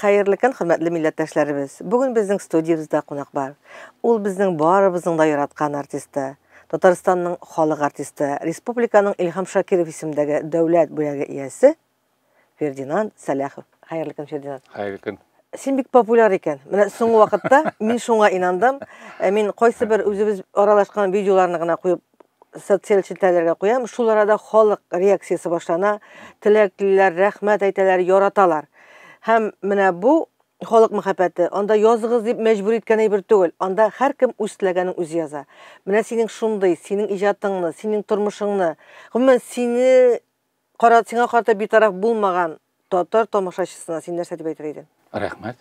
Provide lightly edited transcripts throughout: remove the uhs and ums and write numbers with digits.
Хәерле көн, хөрмәтле милләттәшләребез. Бүген безнең студиябездә кунак бар. Ул безнең барыбызның да яраткан артисты. Татарстанның халык артисты, республиканың Илһам Шакиров исемендәге дәүләт бүләге иясе Фердинанд Сәләхов. Хәерле көн, Фердинанд. Хәерле көн. Син бик популяр икән. Менә соңгы вакытта мин шуңа инандым. Мин кайсы бер үзебез аралашкан видеоларны гына куеп социаль челтәрләргә куям. Шул арада халык реакциясе башлана. Теләклеләр, рәхмәт әйтәләр, яраталар. Һәм менә бу халык мәхәббәте, анда языгыз дип мәҗбүр иткән әйбер түгел. Анда һәркем үз теләгәнен үзе яза. Менә синең шундый, синең иҗатыңны, синең тормышыңны, гомумән сине кара, сиңа карата битараф булмаган татар тамашачысына син нәрсә дип әйтер идең? Рәхмәт.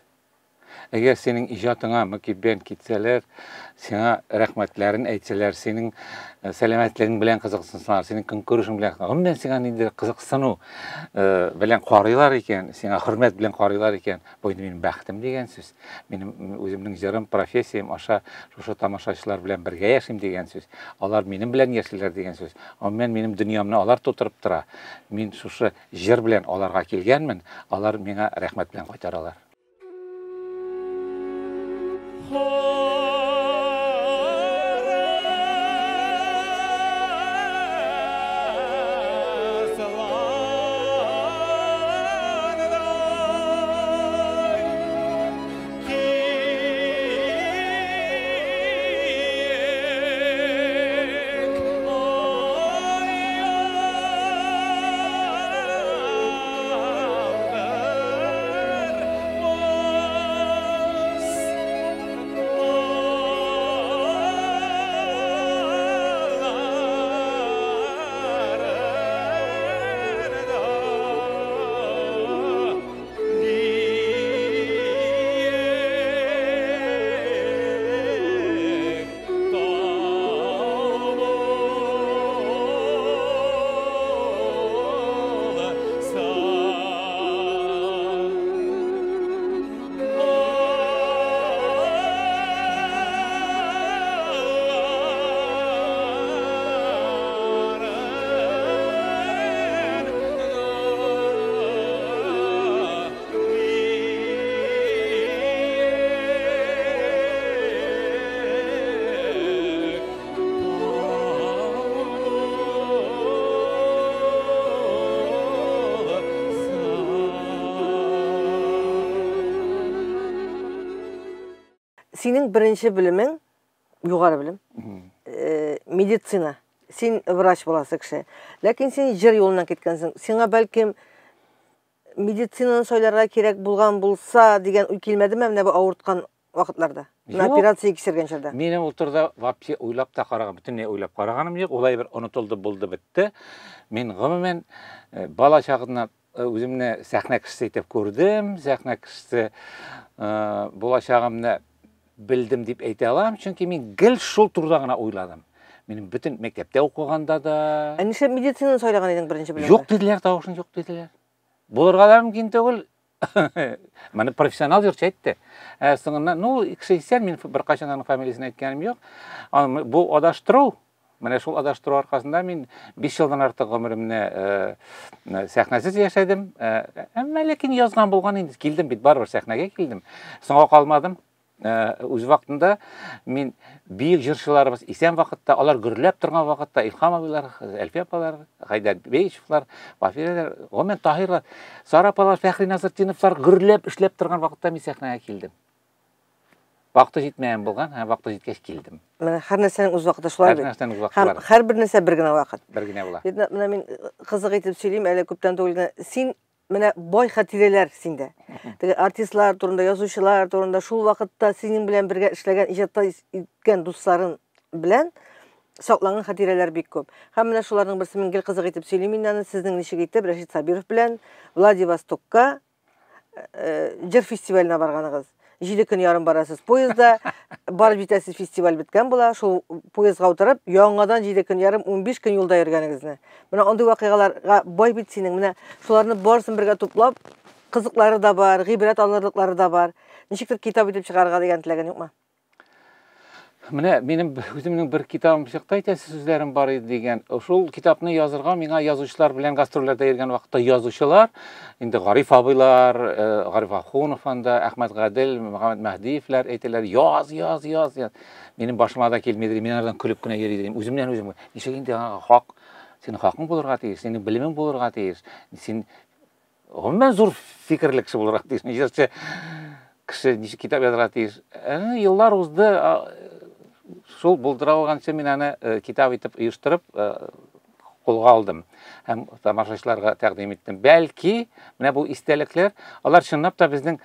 Әгәр синең иҗатыңа мөкиббән китсәләр, сиңа рәхмәтләрен әйтсәләр, синең сәламәтлегең белән кызыксынсалар, синең көнкүрешең белән, гомумән сиңа ниндидер кызыксыну белән карыйлар икән, сиңа хөрмәт белән карыйлар икән, бу инде минем бәхетем дигән сүз. Минем үземнең җырым, профессиям аша шушы тамашачылар белән бергә яшим дигән сүз. Алар минем белән яшиләр дигән сүз. Гомумән минем дөньямны алар тутырып тора. Мин шушы җыр белән аларга килгәнмен, алар миңа рәхмәт белән кайтаралар. Синең беренче белемең, югары белем, медицина. Син врач буласы кеше. Ләкин син җыр юлыннан киткәнсең. Сиңа бәлкем медицинаны сайларга кирәк булган булса дигән уй килмәдеме менә бу авырткан вакытларда? Менә операция кичергән чорда. Минем ул турыда вообще уйлап та караган, бөтенләй уйлап караганым юк. Улай бер онытылды, булды, бетте. Мин гомумән бала чагымнан үземне сәхнә кешесе итеп күрдем, сәхнә кешесе булачагымны белдем дип әйтә алам, чөнки мин гел шул турыда гына уйладым. Минем бөтен мәктәптә укыганда да. Ә нишләп медицинаны сайлаган идең беренче белемдә? Юк диделәр, тавышын юк диделәр. Булырга да мөмкин түгел. Моны профессионал җырчы әйтте. Ә соңыннан, ну, кеше исән, мин беркайчан аның фамилиясен әйткәнем юк. Бу адаштыру, менә шул адаштыру аркасында мин 5 елдан артык гомеремне сәхнәсез яшәдем. Әмма ләкин язган булган инде, килдем бит, барыбер сәхнәгә килдем. Соңга калмадым. Үз вакытында мин бөек җырчыларыбыз исән вакытта, алар гөрләп торган вакытта, Илһам абыйлар, Әлфия апалар, Хәйдәр Бейшевлар, Вафирәләр, гомумән Таһирлар, Сара апалар, Фәхри Насретдиновлар гөрләп эшләп торган вакытта мин сәхнәгә килдем. Вакыты җитмәгән булган, һәм вакыты җиткәч килдем. Менә һәр нәрсәнең үз вакыты шулай бит. Һәр нәрсәнең үз вакыты бар. Һәм һәрбер нәрсә бер генә вакыт. Бер генә була. Менә мин кызык итеп сөйлим, әле күптән түгел генә. Син менә бай хатирәләр синдә. Теге артистлар турында, язучылар турында, шул вакытта синең белән бергә эшләгән, иҗатта иткән дусларың белән сакланган хатирәләр бик күп. Һәм менә шуларның берсе мин гел кызык итеп сөйлим инде аны, сезнең ничек итеп Рәшит Сабиров белән Владивостокка җыр фестиваленә барганыгыз. 7 көн ярым барасыз поездда, барып җитәсез, фестиваль беткән була, шул поездга утырып, яңадан 7 көн ярым, 15 көн юлда йөргәнегезне. Менә андый вакыйгаларга бай бит синең, менә шуларны барысын бергә туплап, кызыклары да бар, гыйбрәт алырлыклары да бар. Ничектер китап итеп чыгарырга дигән теләгең юкмы? Менә минем үземнең бер китабым чыкты, әйтәсе сүзләрем бар иде дигән. Шул китапны язырга миңа язучылар белән гастрольләрдә йөргән вакытта язучылар, инде Гариф абыйлар, э, Гариф Ахунов анда, Әхмәт Гадел, Мөхәммәт Мәһдиевләр әйтәләр, яз, яз, яз, яз. Минем башыма да килми, мин алардан көлеп кенә йөри идем. Үземнән үзем, ничек инде аңа хак, синең хакың булырга тиеш, синең белемең булырга тиеш. Син Гомумән зур фикерле кеше булырга тиеш. Җырчы кеше ничек китап язарга тиеш. Ә, еллар узды, шул булдыра алганчы мин аны э, китап итеп оештырып э, кулга алдым һәм тамашачыларга тәкъдим иттем. Бәлки, менә бу истәлекләр, алар чынлап та безнең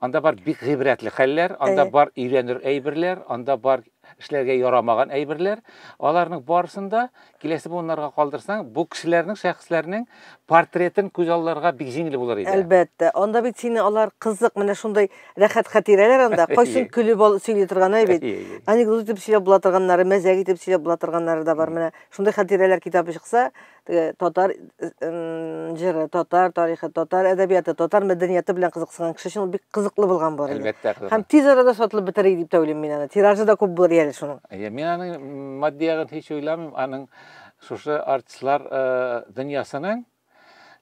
анда бар бик гыйбрәтле хәлләр, анда бар өйрәнер әйберләр, анда бар эшләргә ярамаган әйберләр. Аларның барысын да киләсе буыннарга калдырсаң, бу кешеләрнең, шәхесләрнең портретын күз алларга бик җиңел булыр иде. Әлбәттә. Анда бит сине алар кызык, менә шундый рәхәт хатирәләр анда. Кайсын көлеп ал сөйли торган әй бит. Анекдот итеп сөйләп була торганнары, мәзәк итеп сөйләп була торганнары да бар. Менә шундый хатирәләр китабы чыкса, теге татар җыры, татар тарихы, татар әдәбияты, татар мәдәнияте белән кызыксынган кеше өчен ул бик кызыклы булган булыр иде. Әлбәттә, Һәм тиз арада сатылып бетәр иде дип тә уйлыйм мин аны. Тиражы да күп булыр әле шуның. Әйе, мин аның матди ягын һич уйламыйм. Аның шушы артистлар дөньясының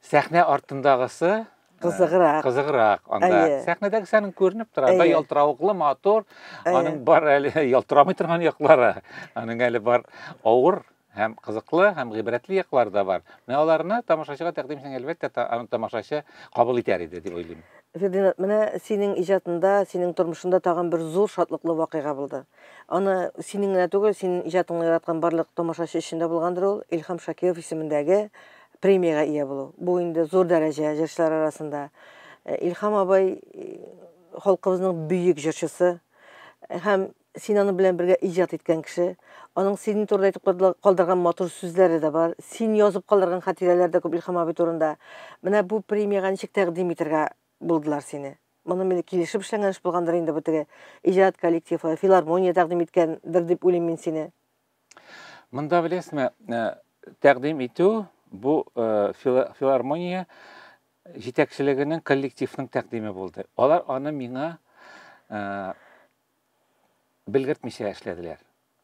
сәхнә артындагысы кызыграк. Кызыграк анда. Сәхнәдәге аның күренеп тора. Анда ялтыравыклы матур, аның бар әле ялтырамый торган яклары, аның әле бар авыр һәм кызыклы һәм гыйбрәтле яклары да бар. Менә аларны тамашачыга тәкъдим итсәң, әлбәттә, аны тамашачы кабул итәр иде дип уйлыйм. Фердинанд, менә синең иҗатында, синең тормышында тагын бер зур шатлыклы вакыйга булды. Аны синең генә түгел, синең иҗатыңны яраткан барлык тамашачы өчен дә булгандыр ул, Илһам Шакиров исемендәге премиягә ия булу. Бу инде зур дәрәҗә җырчылар арасында. Илһам абый халкыбызның бөек җырчысы һәм син аның белән бергә иҗат иткән кеше. Аның синең турында әйтеп калдырган матур сүзләре дә бар. Син язып калдырган хатирәләр дә күп Илһам абый турында. Менә бу премиягә ничек тәкъдим итәргә булдылар сине? Моны мин килешеп эшләнгән эш булгандыр инде бу теге иҗат коллективы, филармония тәкъдим иткәндер дип уйлыйм мин сине. Монда беләсезме, тәкъдим итү бу филармония җитәкчелегенең коллективның тәкъдиме булды. Алар аны миңа белгертмичә эшләделәр.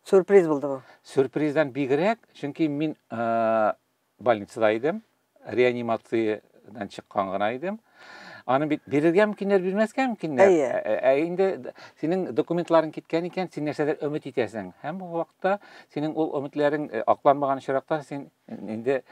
Сюрприз булды бу. Сюрприздан бигрәк, чөнки мин больницада идем, реанимациядән чыккан гына идем. Аны бит бирергә мөмкиннәр, бирмәскә мөмкиннәр. Ә инде синең документларың киткән икән, син нәрсәдер өмет итәсең. Һәм бу вакытта синең ул өметләрең акланмаган очракта син инде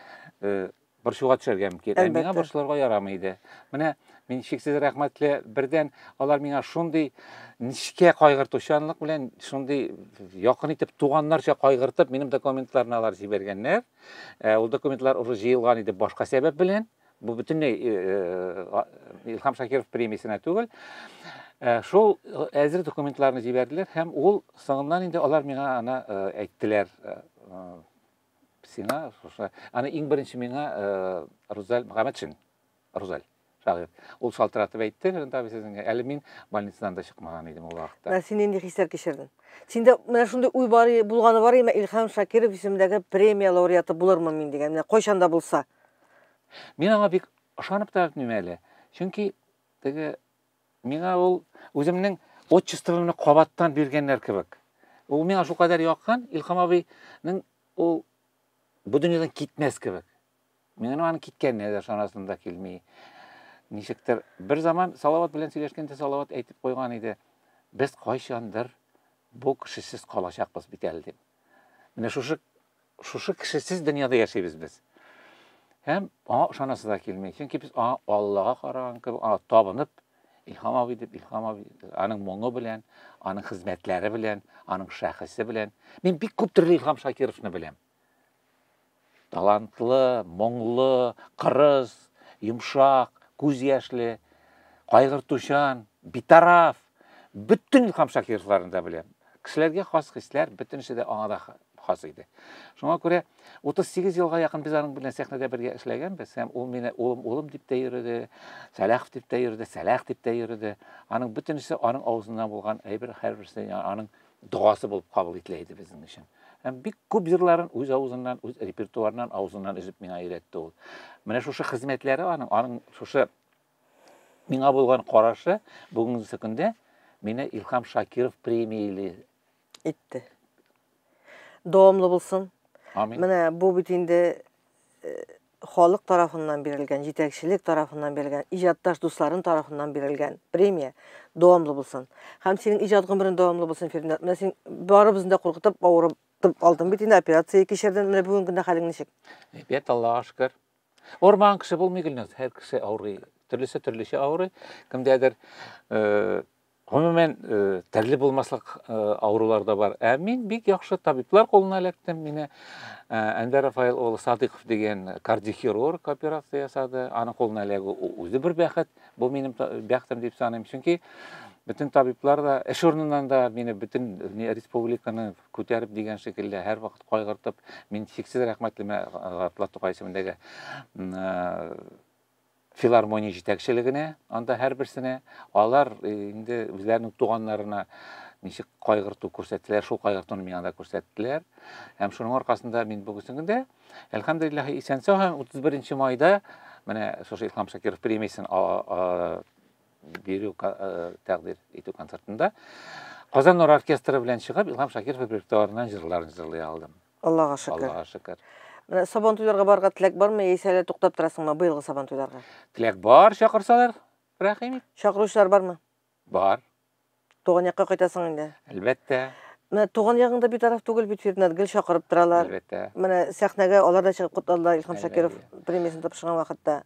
борчуга төшәргә мөмкин. Ә миңа борчылырга ярамый иде. Менә мин чиксез рәхмәтле. Бердән алар миңа шундый нечкә кайгыртучанлык белән, шундый якын итеп туганнарча кайгыртып, минем документларны алар җибәргәннәр. Ул документлар уже җыелган иде башка сәбәп белән. Бу бөтенләй Илһам Шакиров премиясенә түгел. Шул әзер документларны җибәрделәр һәм ул соңыннан инде алар миңа аны әйттеләр. Сиңа шушы, аны иң беренче миңа Рузаль Мөхәммәтшин, Рузаль шагыйрь. Ул шалтыратып әйтте, Фердинанд абый сезнең, әле мин больницадан да чыкмаган идем ул вакытта. Менә син нинди хисләр кичердең? Синдә менә шундый уй бар, булганы бар име, Илһам Шакиров исемендәге премия лауреаты булырмын мин дигән, менә кайчан да булса. Мин аңа бик ышанып та бетмим әле. Чөнки теге миңа ул үземнең отчествомны кабаттан биргәннәр кебек. Ул миңа шулкадәр якын, Илһам абыйның ул бу дөньядан китмәс кебек. Мин аның киткәненә дә ышанасым да килми. Ничектер бер заман Салават белән сөйләшкәндә Салават әйтеп куйган иде. Без кайчандыр бу кешесез калачакбыз бит әле дип. Менә шушы шушы кешесез дөньяда яшибез без. Һәм аңа ышанасы да килми. Чөнки без аңа Аллага караган кебек, аңа табынып, Илһам абый дип, Илһам абый, аның моңы белән, аның хезмәтләре белән, аның шәхесе белән. Мин бик күп төрле Илһам Шакировны беләм. Талантлы, моңлы, кырыс, йомшак, күз яшьле, кайгыртучан, битараф. Бөтен Илһам Шакировларны да беләм. Кешеләргә хас хисләр бөтенесе дә аңа да хас иде. Шуңа күрә 38 елга якын без аның белән сәхнәдә бергә эшләгәнбез һәм ул мине улым, улым дип тә йөрде, Сәлахов дип тә йөрде, Сәлах дип тә йөрде. Аның бөтенесе аның авызыннан булган әйбер, һәрберсе аның догасы булып кабул ителә иде безнең өчен. Һәм бик күп җырларын үз авызыннан, үз репертуарыннан авызыннан өзеп миңа өйрәтте ул. Менә шушы хезмәтләре аның, аның шушы миңа булган карашы бүгенге көндә мине Илһам Шакиров премияле Итте. Дәвамлы булсын. Амин. Менә бу бит инде халык тарафыннан бирелгән, җитәкчелек тарафыннан бирелгән, иҗатташ дусларын тарафыннан бирелгән премия дәвамлы булсын. Һәм синең иҗат гомерең дәвамлы булсын, Фердинанд. Менә син барыбызны да куркытып, авырып алдың бит инде, операция кичердең. Менә бүгенге көндә хәлең ничек? Әйбәт, Аллага шөкер. Авырмаган кеше булмый, Гөлназ. Һәр кеше авырый. Төрлесе төрлечә авырый. Кемдәдер гомумән тәрле булмаслык авырулар да бар. Ә мин бик яхшы табиблар кулына эләктем. Мине Әнвәр Рафаил улы Садыйков дигән кардиохирург операция ясады. Аның кулына эләгү үзе бер бәхет. Бу минем бәхетем дип саныйм. Чөнки бөтен табиблар да эш урыныннан да мине бөтен республиканы күтәреп дигән шикелле һәрвакыт кайгыртып, мин чиксез рәхмәтле Габдулла Тукай исемендәге филармония җитәкчелегенә, анда һәрберсенә, алар инде үзләренең туганнарына ничек кайгырту күрсәттеләр, шул кайгыртуны миңа да күрсәттеләр. Һәм шуның аркасында мин бүгенге көндә, әлхәмдүлилләһ, исән-сау һәм 31 майда менә шушы Илһам Шакиров премиясен бирү тәкъдир итү концертында Казан нур оркестры белән чыгып, Илһам Шакиров репертуарыннан җырларын җырлый алдым. Аллага шөкер. Аллага шөкер. Менә Сабантуйларга барырга теләк бармы, яисә әле туктап торасыңмы быелгы Сабантуйларга? Теләк бар, чакырсалар, рәхим ит. Чакыручылар бармы? Бар. Туган якка кайтасың инде. Әлбәттә. Менә туган ягың да битараф түгел бит, Фердинанд, гел чакырып торалар. Әлбәттә. Менә сәхнәгә алар да чыгып котладылар Илһам Шакиров премиясен тапшырган вакытта.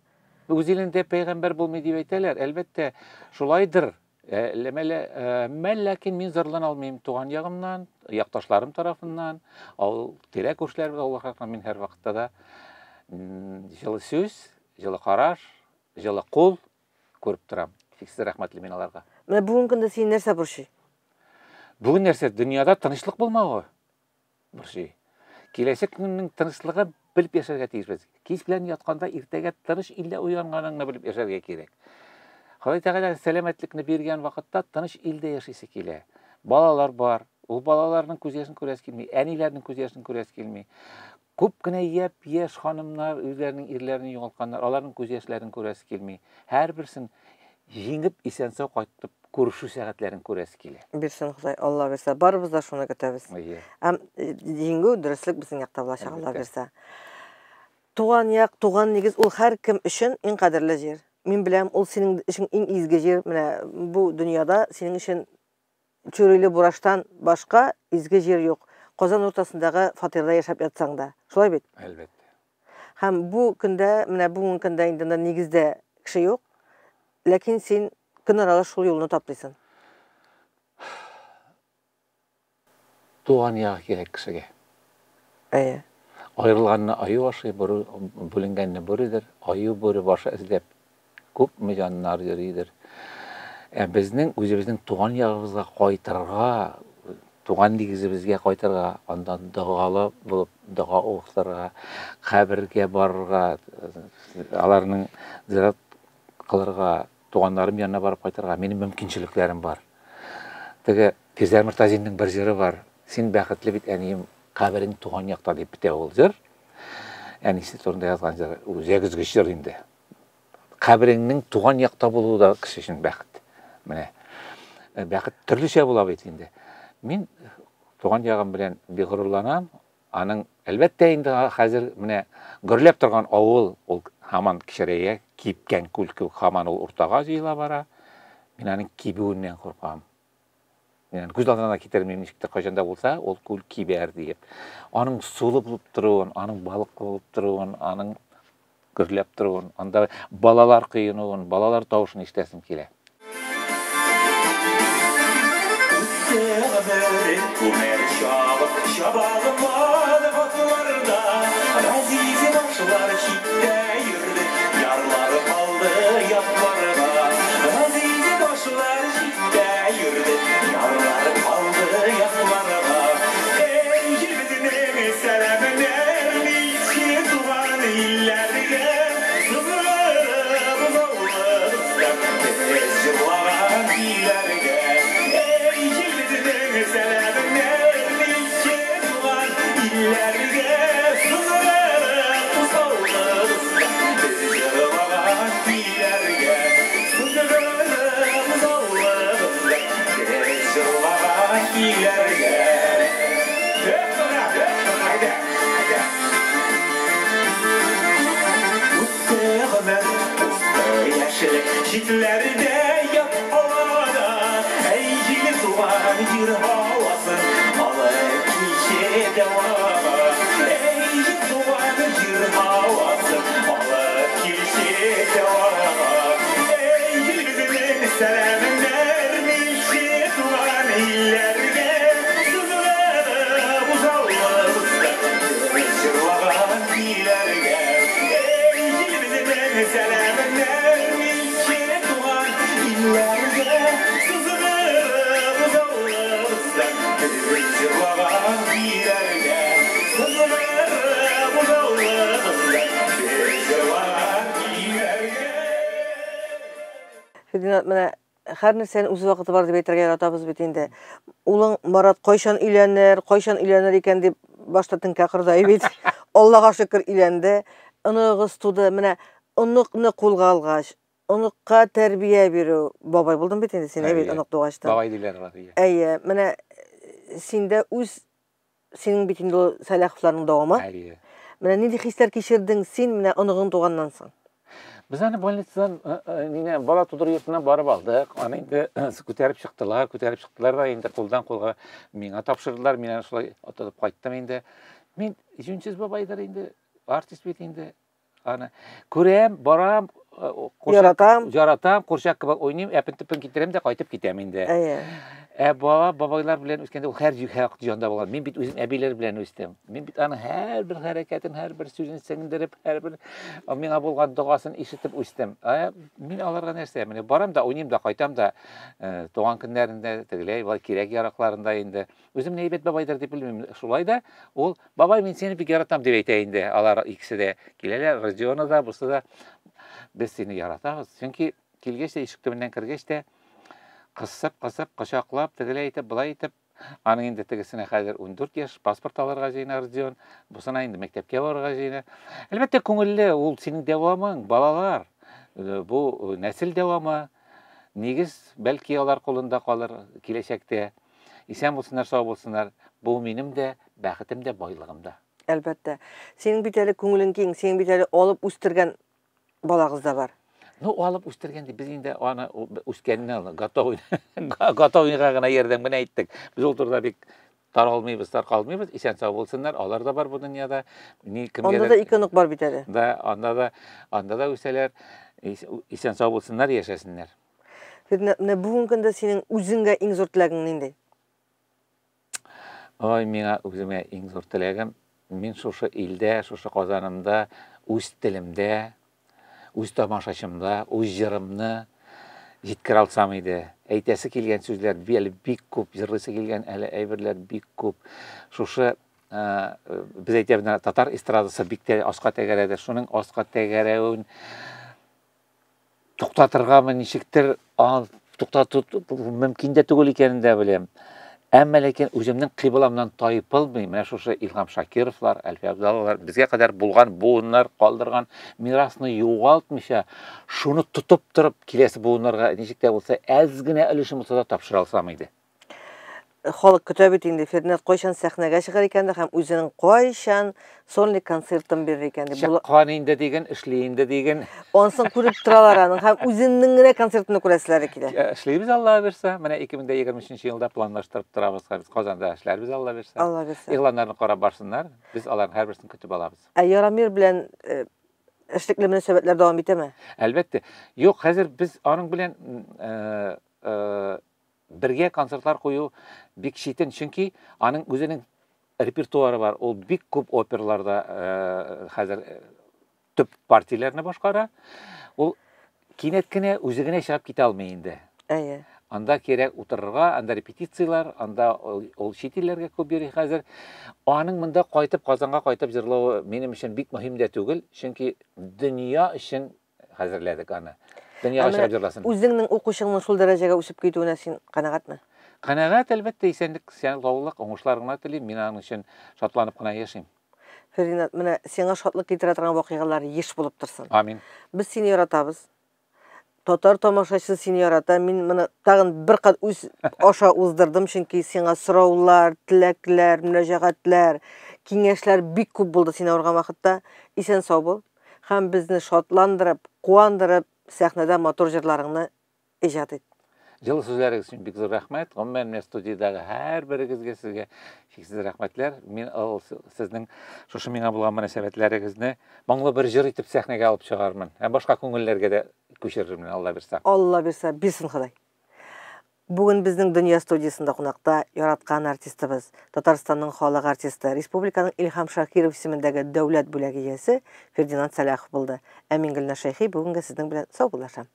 Үз илендә пәйгамбәр булмый дип әйтәләр. Әлбәттә, шулайдыр. Ләкин мин зарлана алмыйм туган ягымнан, якташларым тарафыннан, авыл тирә күршеләребез авыл халкыннан мин һәрвакытта да җылы сүз, җылы караш, җылы кул күреп торам. Чиксез рәхмәтле мин аларга. Менә бүгенге көндә сине нәрсә борчый? Бүген нәрсә? Дөньяда тынычлык булмавы борчый. Киләчәк көннең тынычлыгы белеп яшәргә тиешбез. Кич белән ятканда иртәгә тыныч илдә уянганыңны белеп яшәргә кирәк. Ходай Тәгалә сәламәтлекне биргән вакытта тыныч илдә яшисе килә. Балалар бар. Ул балаларның күз яшен күрәсе килми, әниләрнең күз яшен күрәсе килми. Күп кенә япь-яшь ханымнар үзләренең ирләрен югалтканнар, аларның күз яшьләрен күрәсе килми. Һәрберсен җиңеп исән-сау кайтып күрешү сәгатьләрен күрәсе килә. Бирсен Ходай, Алла бирсә, барыбыз да шуны көтәбез. Һәм җиңү, дөреслек безнең якта булачак, Алла бирсә. Туган як, туган нигез ул һәркем өчен иң кадерле җир. Мин беләм, ул синең өчен иң изге җир. Менә бу дөньяда синең өчен Чүриле Бураштан башка изге җир юк. Казан уртасындагы фатирда яшәп ятсаң да. Шулай бит? Әлбәттә. Һәм бу көндә, менә бүгенге көндә инде анда нигездә кеше юк. Ләкин син көн аралаш шул юлны таптыйсың. Туган ягы кирәк кешегә. Әйе. Аерылганны аю ашый, бүленгәнне бүредер. Аю бүре башы эзләп күпме җаннар йөридер. Ә безнең үзебезнең туган ягыбызга кайтырга, туган нигезебезгә кайтырга, андан догалы булып дога укытырга, кабергә барырга, аларның зират кылырга, туганнарым янына барып кайтырга минем мөмкинчелекләрем бар. Теге Фирзәр Мортазинның бер җыры бар. Син бәхетле бит, әнием, каберең туган якта дип бетә ул җыр. Әнисе турында язган җыр, үзәк өзгеч җыр инде. Кабереңнең туган якта булуы да кеше өчен бәхет. Менә бәхет төрлечә була бит инде. Мин туган ягым белән бик горурланам. Аның әлбәттә инде хәзер менә гөрләп торган авыл ул һаман кечерәя, кипкән күл кебек һаман ул уртага җыела бара. Мин аның кибүеннән куркам. Мин күз алдына да китермим, ничек тә кайчан да булса ул күл кибәр диеп. Аның сулы булып торуын, аның балыклы булып торуын, аның гөрләп торуын, анда балалар коенуын, балалар тавышын ишетәсем килә. Күмер чабып, чабалмады атларда, Газиз башлар читтә йөрде, ярлары калды ятларга. Газиз башлар читтә йөрде, ярлары калды ятларга. Эй, җил безнең сәламнәр ничә туган илләргә, сызгырып авыздан без җырлаган көйләргә. Эй, җил безнең сәламнәр ничә туган илләргә, сызгырып авыздан без җырлаган көйләргә. Сызгырып авыздан без җырлаган көйләргә. Читләрдә ят һавада, әй җил туган җир һавасын алып килче дәвага. Әй җил туган җир һавасын алып килче дәвага. Әй җил безнең сәламнәр ниче туган илләргә сызылып узалмыз җырлаган көйләргә. Әй җил безнең сәламнәр ниче туган илләргә сызылып узалмыз җырлаган көйләргә. Сызылып узалмыз җырлаган көйләргә. Фердинанд, менә һәр нәрсәнең үз вакыты бар дип әйтергә яратабыз бит инде. Улың Марат кайчан өйләнер, кайчан өйләнер икән дип башта теңкә кырдай бит. Аллага шөкер өйләнде. Оныгыз туды. Менә оныкны кулга алгач, оныкка тәрбия бирү. Бабай булдың бит инде син, әй бит, Әйе. онык тугачтан. Бабай диләр алар. Иә. Әйе, менә синдә үз синең бит инде ул Сәлаховларның дәвамы. Әйе. Менә нинди хисләр кичердең син менә оныгың туганнан соң? Без аны больницадан, нине, бала тудыру йортыннан барып алдык. Аны инде күтәреп чыктылар, күтәреп чыктылар да инде кулдан кулга миңа тапшырдылар. Мин аны шулай атылып кайттым инде. Мин җүнсез бабайдыр инде, артист бит инде. Аны күрәм, барам, курчак- Яратам. Яратам, курчак кебек уйныйм, әпен-төпен китерәм дә кайтып китәм инде. Әйе. Ә бала бабайлар белән үскәндә ул һәр җир җанда булган. Мин бит үзем әбиләр белән үстем. Мин бит аның һәрбер хәрәкәтен, һәрбер сүзен сеңдереп, һәрбер миңа булган догасын ишетеп үстем. Ә мин аларга нәрсә? Менә барам да уйныйм да кайтам да туган көннәрендә тегеләй болай кирәк яракларында инде. Үзем ни әйбәт бабайдыр дип белмим. Шулай да ул бабай мин сине бик яратам дип әйтә инде. Алар икесе дә киләләр, Родиона да, бусы да. Без сине яратабыз. Чөнки килгәч тә ишек төбеннән кергәч тә кысып, кысып, кочаклап, тегеләй итеп, былай итеп, аның инде тегесенә хәзер 14 яшь, паспорт алырга җыена Родион, бусына инде мәктәпкә барырга җыена. Әлбәттә, күңелле, ул синең дәвамың, балалар. Бу нәсел дәвамы, нигез бәлки алар кулында калыр киләчәктә. Исән булсыннар, сау булсыннар. Бу минем дә бәхетем дә, байлыгым да. Әлбәттә. Синең бит әле күңелең киң, синең бит әле алып үстергән балагыз да бар. Ну, алып үстергән дип, без инде аны үскәнне аны готовый, готовыйга гына ярдәм генә иттек. Без ул турыда бик таралмыйбыз, таркалмыйбыз. Исән сау булсыннар, алар да бар бу дөньяда. Ни кемгә Анда да ике онык бар бит әле. Да, анда да үсәләр. Исән сау булсыннар, яшәсеннәр. Фердинанд, менә бүгенге көндә синең үзеңгә иң зур теләгең нинди? Ой, миңа үземә иң зур теләгем, мин шушы илдә, шушы Казанымда, үз телемдә, үз тамашачымда, үз җырымны җиткерә алсам иде. Әйтәсе килгән сүзләр әле бик күп, җырлыйсы килгән әле әйберләр бик күп. Шушы без әйтәбез, менә татар эстрадасы бик тә аска тәгәрәде. Шуның аска тәгәрәвен туктатыргамы, ничектер, туктату мөмкин дә түгел икәнен дә беләм. Әмма ләкин үземнең кыйбламнан тайпылмый. Менә шушы Илһам Шакировлар, Әлфия Абдаллалар, безгә кадәр булган буыннар калдырган мирасны югалтмыйча, шуны тотып торып киләсе буыннарга ничек тә булса әз генә өлешен булса да тапшыра алсам иде. Халык көтә бит инде, Фердинанд кайчан сәхнәгә чыгар икән дә һәм үзенең кайчан сольный концертын бирер икән дип. Чыккан инде диген, эшли инде диген. Ансын күреп торалар аның һәм үзенең генә концертын күрәселәре килә. Эшлибез Алла бирсә. Менә 2023 елда планлаштырып торабыз. Без Казанда эшләрбез Алла бирсә. Алла бирсә. Игъланнарны карап барсыннар. Без аларның һәрберсен көтеп алабыз. Ә Ярамир белән эшлекле мөнәсәбәтләр дәвам итәме? Әлбәттә. Юк, хәзер без аның белән бергә концертлар кую бик читен, чөнки аның үзенең репертуары бар. Ул бик күп операларда хәзер төп партияләрне башкара. Ул кинәт кенә үзе генә чыгып китә алмый инде. Әйе. Анда кирәк утырырга, анда репетицияләр, анда ул чит илләргә күп йөри хәзер. Аның монда кайтып, Казанга кайтып җырлавы минем өчен бик мөһим дә түгел, чөнки дөнья өчен хәзерләдек аны. Дөньяга Ә менә чыгып җырласын. Үзеңнең укучыңның шул дәрәҗәгә үсеп китүенә син канәгатьме? Канәгать, әлбәттә, исәнлек, саулык, уңышлар гына телим. Мин аның өчен шатланып кына яшим. Фердинанд, менә сиңа шатлык китерә торган вакыйгалар еш булып торсын. Амин. Без сине яратабыз. Татар тамашачысы сине ярата. Мин моны тагын бер кат үз аша уздырдым, чөнки сиңа сораулар, теләкләр, мөрәҗәгатьләр, киңәшләр бик күп булды син авырган вакытта. Исән сау бул. Һәм безне шатландырып, куандырып, Сәхнәдә матур җырларыңны иҗат ит. Җылы сүзләрегез өчен бик зур рәхмәт. Гомумән, менә студиядәге һәрберегезгә сезгә чиксез рәхмәтләр. Мин ул сезнең шушы миңа булган мөнәсәбәтләрегезне моңлы бер җыр итеп сәхнәгә алып чыгармын. Һәм башка күңелләргә дә күчерермен, Алла бирса. Алла бирса, бирсен Ходай. Бүген безнең Дөнья студиясендә кунакта яраткан артистыбыз, Татарстанның халык артисты, республиканың Илһам Шакиров исемендәге дәүләт бүләге иясе Фердинанд Сәлахов булды. Ә мин Гөлназ Шәйхи бүгенгә сезнең белән саубуллашам.